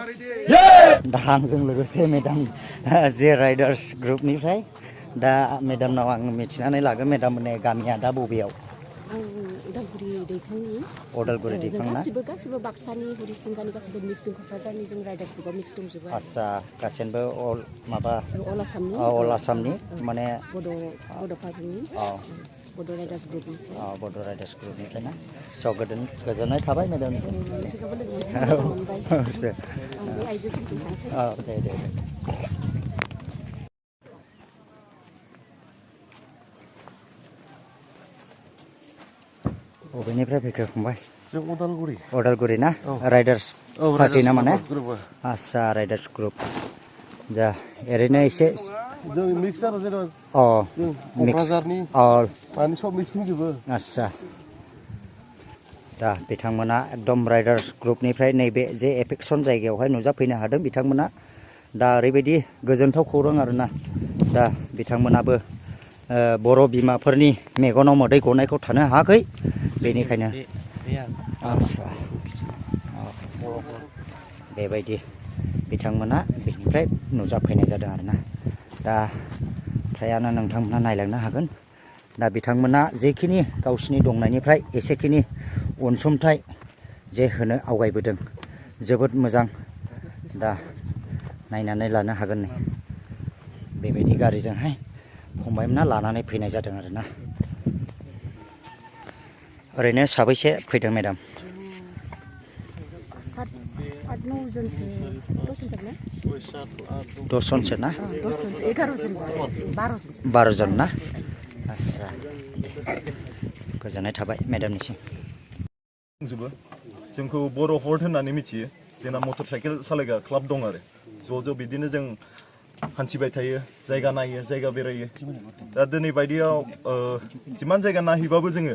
दा आंजों लोगोसे मेडाम जे राइडार्स ग्रुपनिफ्राय दा मेडामनाव आं मिथिनानै लागोन मेडामनि गामिया दा बबेयाव? आं उदालगुरि दैखांनि उदालगुरि जों दैखांना गासिबो बाक्सानि हरिसिंगानि गासिबो मिक्स दं क'क्राझारनि जों राइडार्स ग्रुपआव मिक्स दंजोबो आच्छा गासैबो अल माबा अल आसामनि अल आसामनि माने बड' पार्टिनि बड' राइडार्स ग्रुपनिफ्राय बड' राइडार्स ग्रुपनिफ्राय ना स' गोजोननाय थाबाय मेडाम नोंसोरखौबो लोगो मोननानै मोजां मोनबाय आं बे आइजोफोरथिं थांसै दे बबेनिफ्राय फैखो फंबाय? जों उदालगुरि ना राइडार्स पार्टि ना माने आच्छा राइडार्स ग्रुप जा ओरैनो एसे जों मिक्स आरो जेनेबा क'क्राझारनि माने सब मिक्स दंजोबो आच्छा दा बिथांमोना एकदम राइडार्स ग्रुपनिफ्राय नैबे जे एफेक्सन जायगायावहाय नुजाफैनो हादों बिथांमोना दा ओरैबायदि गोजोनथाव खौरां आरोना दा बिथांमोनाबो बर' बिमाफोरनि मेगनाव मोदै गनायखौ थानो हायाखै बेनिखायनो आच्छा बेबायदि बिथांमोना बेनिफ्राय नुजाफैनाय जादों आरोना दा फ्रायानो नोंथांमोना नायलांनो हागोन दा बिथांमोना जेखिनि गावसिनि दंनायनिफ्राय एसेखिनि अनसुंथाइ जे होनो आवगायबोदों जोबोद मोजां दा नायनानै लानो हागोन नै बेबायदि गारिजोंहाय फंबायमोना लानानै फैनाय जादों आरोना ओरैनो साबैसे फैदों मेडाम? 10 जनसो ना? 12 जन ना? आच्छा गोजोननाय थाबाय मेडामनिसिम जोंखौ बर' हर्ट होननानै मिथियो जोंना मटर साइकेल सालायग्रा क्लाब दं आरो ज' बिदिनो जों हान्थिबाय थायो जायगा नायो जायगा बेरायो दा दिनै बायदियाव जिमान जायगा नायहैबाबो जोङो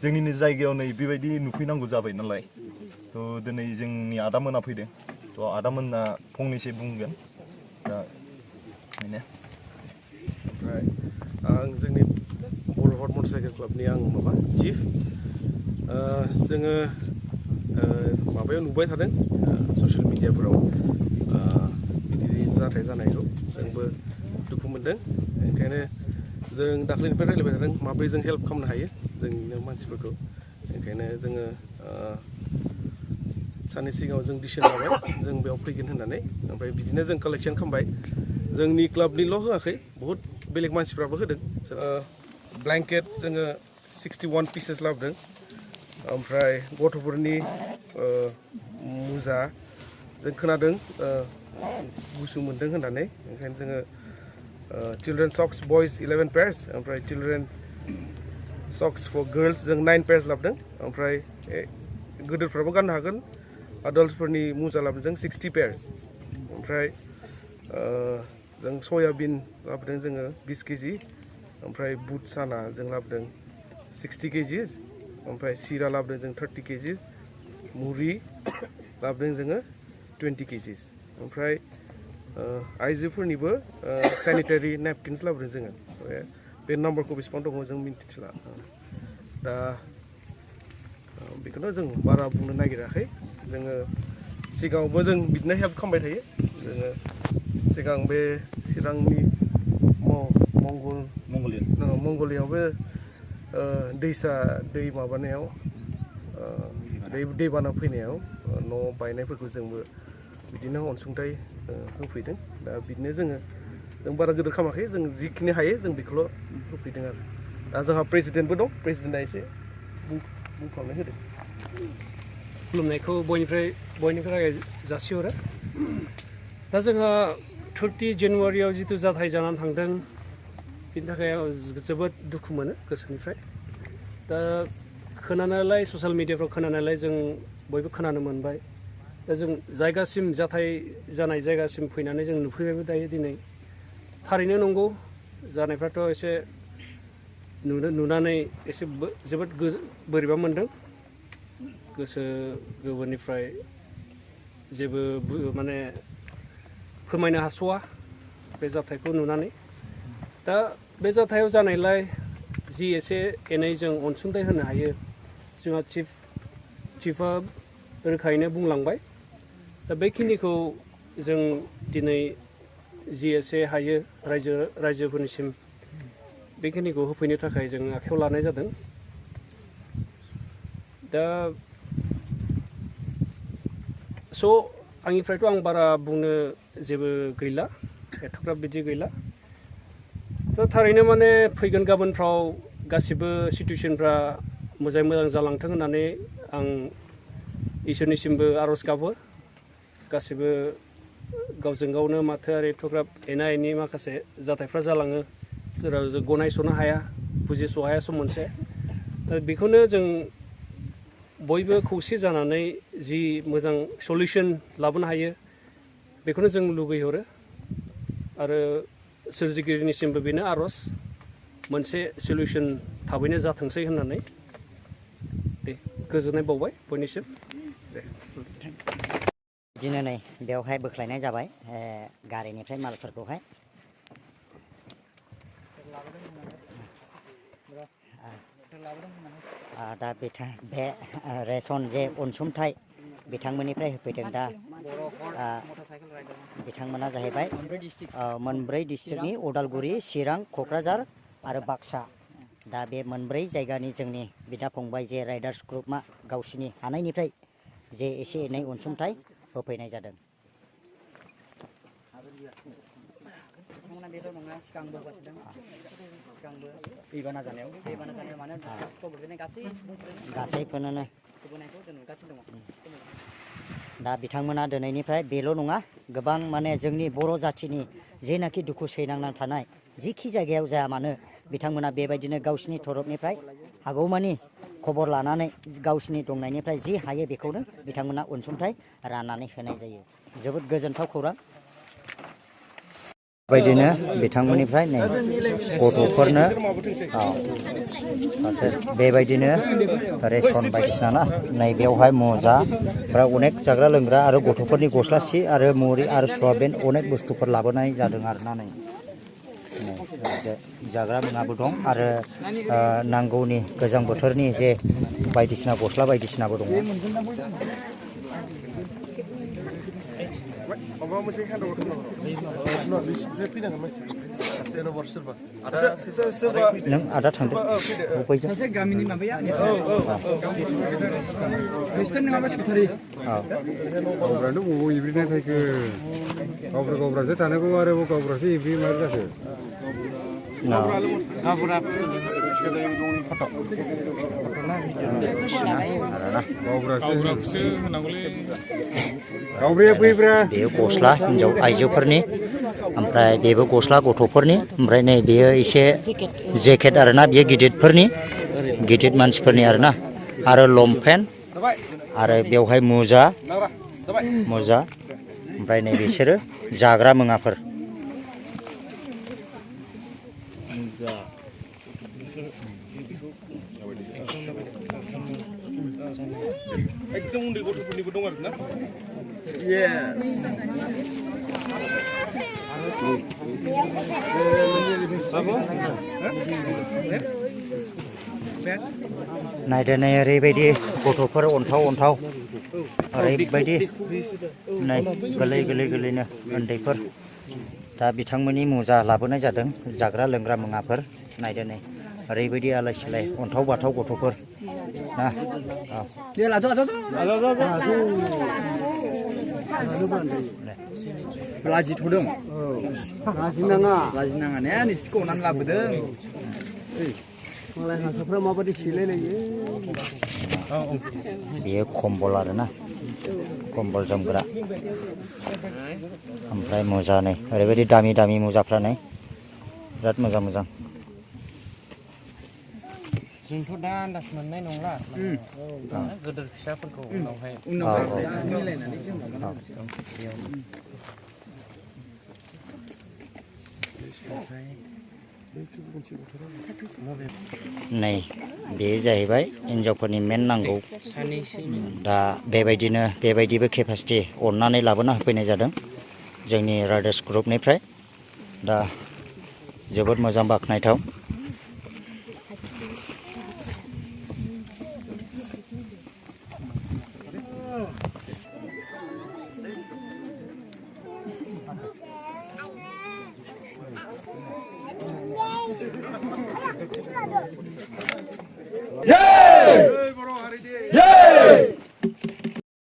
जोंनिनो जायगायाव नै बेबायदि नुफैनांगौ जाबाय नालाय थ' दिनै जोंनि आदामोना फैदों थ' आदामोना फंनैसो बुंगोन दा बेनो ओमफ्राय आं जोंनि बर' हर्ट मटर साइकेल क्लाबनि आं माबा चिफ जोङो माबायाव नुबाय थादों ससियेल मिडियाफोराव बिदि जाथाय जानायखौ जोंबो दुखु मोनदों ओंखायनो जों दाख्लैनिफ्राय रायज्लायबाय थादों माबोरै जों हेल्प खालामनो हायो जोंनिनो मानसिफोरखौ ओंखायनो जोङो साननै सिगाङाव जों डिसिसन लाबाय जों बेयाव फैगोन होननानै ओमफ्राय बिदिनो जों कालेक्सन खालामबाय जोंनि क्लाबनिल' होआखै बहुद बेलेग मानसिफ्राबो होदों ब्लेंकेट जोङो 61 पिसेस लाबोदों ओमफ्राय गथ'फोरनि मुजा जों खोनादों गुसु मोनदों होननानै ओंखायनो जोङो चिल्ड्रेन सक्स बयस 11 पेयार्स ओमफ्राय चिल्ड्रेन सक्स फर गार्ल्स जों 9 पेयार्स लाबोदों ओमफ्राय गोदोरफ्राबो गाननो हागोन आडाल्टसफोरनि मुजा लाबोदों जों 60 पेयार्स ओमफ्राय जों सयाबिन लाबोदों जोङो 20 केजि ओमफ्राय बुट साना जों लाबोदों 60 केजिस ओमफ्राय सिरा लाबोदों जों 30 केजिस मुरि लाबोदों जोङो 20 केजिस ओमफ्राय आइजोफोरनिबो सेनिटारि नेपकिन्स लाबोदों जोङो बे नाम्बारखौ बेसेबां दङ जों मिन्थिला दा बेखौनो जों बारा बुंनो नागिराखै जोङो सिगाङावबो जों बिदिनो हेल्प खालामबाय थायो जोङो सिगां बे चिरांनि मंगलियावबो दैसा दै माबानायाव दैबाना फैनायाव न' बायनायफोरखौ जोंबो बिदिनो अनसुंथाइ होफैदों दा बिदिनो जों बारा गिदिर खालामाखै जों जिखिनि हायो जों बेखौल' होफैदों आरो दा जोंहा प्रेसिडेन्टबो दं प्रेसिडेन्टआ एसे बुंफावनाय होदों खुलुमनायखौ बयनिफ्राय जासिहरो दा जोंहा 30 जानुवारियाव जिथु जाथाय जानानै थांदों बिनि थाखाय जोबोद दुखु मोनो गोसोनिफ्राय दा खोनानायलाय ससियेल मिडियाफ्राव खोनानायलाय जों बयबो खोनानो मोनबाय दा जों जायगासिम जाथाय जानाय जायगासिम फैनानै जों नुफैबायबो दायो दिनै थारैनो नंगौ जानायफ्राथ' एसे नुनानै एसे जोबोद बोरैबा मोनदों गोसो गोरबोनिफ्राय जेबो माने फोरमायनो हास'वा बे जाथायखौ नुनानै दा बे जाथायाव जानायलाय जि एसे एनै जों अनसुंथाइ होनो हायो जोंहा चिफआ रोखायैनो बुंलांबाय दा बेखिनिखौ जों दिनै जि एसे हायो रायजोफोरनिसिम बेखिनिखौ होफैनो थाखाय जों आखायाव लानाय जादों। दा स' आंनिफ्रायथ' आं बारा बुंनो जेबो गैला, एथ'ग्राब बिदि गैला। थ' थारैनो माने फैगोन गाबोनफ्राव गासिबो सिटुएसनफ्रा मोजाङै मोजां जालांथों होननानै आं इसोरनिसिमबो आर'ज गाबो। गासिबो गावजों गावनो माथो आरो एथ'ग्राब एना एनि माखासे जाथायफ्रा जालाङो, जेराव जों गनायस'नो हाया, बुजिस' हाया सम मोनसे। बेखौनो जों बयबो खौसे जानानै जि मोजां सलिउसन लाबोनो हायो बेखौनो जों लुगैहरो। आरो सोरजिगिरिनिसिमबो बेनो आर'ज, मोनसे सलिउसन थाबैनो जाथोंसै होननानै। दे गोजोननाय बावबाय बयनिसिम। दे बिदिनो नै बेवहाय बोख्लायनाय जाबाय गारिनिफ्राय मालफोरखौहाय। दा बे रेसन जे अनसुंथाइ बिथांमोननिफ्राय होफैदों, दा बिथांमोना जाहैबाय मोनब्रै डिस्ट्रिक्टनि उदालगुरि, चिरां, क'क्राझार आरो बाक्सा। दा बे मोनब्रै जायगानि जोंनि बिदा फंबाय जे राइडार्स ग्रुपआ गावसिनि हानायनिफ्राय जे एसे एनै अनसुंथाइ होफैनाय जादों। गासैफोरनो दा बिथांमोना दिनैनिफ्राय बेल' नङा, गोबां माने जोंनि बर' जाथिनि जेनाखि दुखु सैनांना थानाय जिखि जायगायाव जाया मानो बिथांमोना बेबायदिनो गावसिनि तरफनिफ्राय हागौमानि खबर लानानै गावसिनि दंनायनिफ्राय जि हायो बेखौनो बिथांमोना अनसुंथाइ राननानै होनाय जायो। जोबोद गोजोनथाव खौरां। बेबायदिनो बिथांमोननिफ्राय नै गथ'फोरनो बेबायदिनो रेसन बायदिसिना ना, नै बेवहाय मजा ओमफ्राय अनेक जाग्रा लोंग्रा आरो गथ'फोरनि गस्ला सि आरो मुरि आरो सयाबिन अनेक बुस्थुफोर लाबोनाय जादों आरोना। नै जाग्रा मुवाबो दं आरो नांगौनि गोजां बोथोरनि जे बायदिसिना गस्ला बायदिसिनाबो दङ। नों आदा थांदो सासे गामिनि माबाया खृष्टान नङाबा सिखारि गावब्रानो बबाव इब्रिनाय फैखो गावब्रासो थानांगौ आरो गावब्रासो इब्रि मार जाखो बेयो गस्ला हिन्जाव आइजोफोरनि, ओमफ्राय बेबो गस्ला गथ'फोरनि, ओमफ्राय नै बेयो एसे जेकेट आरोना, बेयो गिदिर मानसिफोरनि आरोना, आरो लंपेन्ट आरो बेवहाय मुजा, ओमफ्राय नै बिसोरो जाग्रा मुवाफोर। एकदम उन्दै गथ'फोरनिबो दं आरोना। नायदो नै ओरैबायदि गथ'फोर अन्थाव ओरैबायदि नै गोरलैनो उन्दैफोर। दा बिथांमोननि मुजा लाबोनाय जादों, जाग्रा लोंग्रा मुवाफोर। नायदो नै ओरैबायदि आलाय सिलाय अन्थाव बाथाव गथ'फोर ना। लाजिथ'दों, लाजिनाङा ने, नोंसोरखौ अननानै लाबोदों। मालाय हारसाफ्रा माबायदि सेलायलायो। बेयो कम्बल आरोना, कम्बल जोमग्रा, ओमफ्राय मुजा नै ओरैबायदि दामि मुजाफ्रा नै बिराद मोजां। जोंथ' दा आन्दाज मोननाय नंला, गोदोर फिसाफोरखौ उनावहाय मिलायनानै जों नै बे जाहैबाय हिन्जावफोरनि मेन नांगौ। दा बेबायदिबो केपासिटि अननानै लाबोना होफैनाय जादों जोंनि राइडार्स ग्रुपनिफ्राय। दा जोबोद मोजां, बाख्नायथाव। जय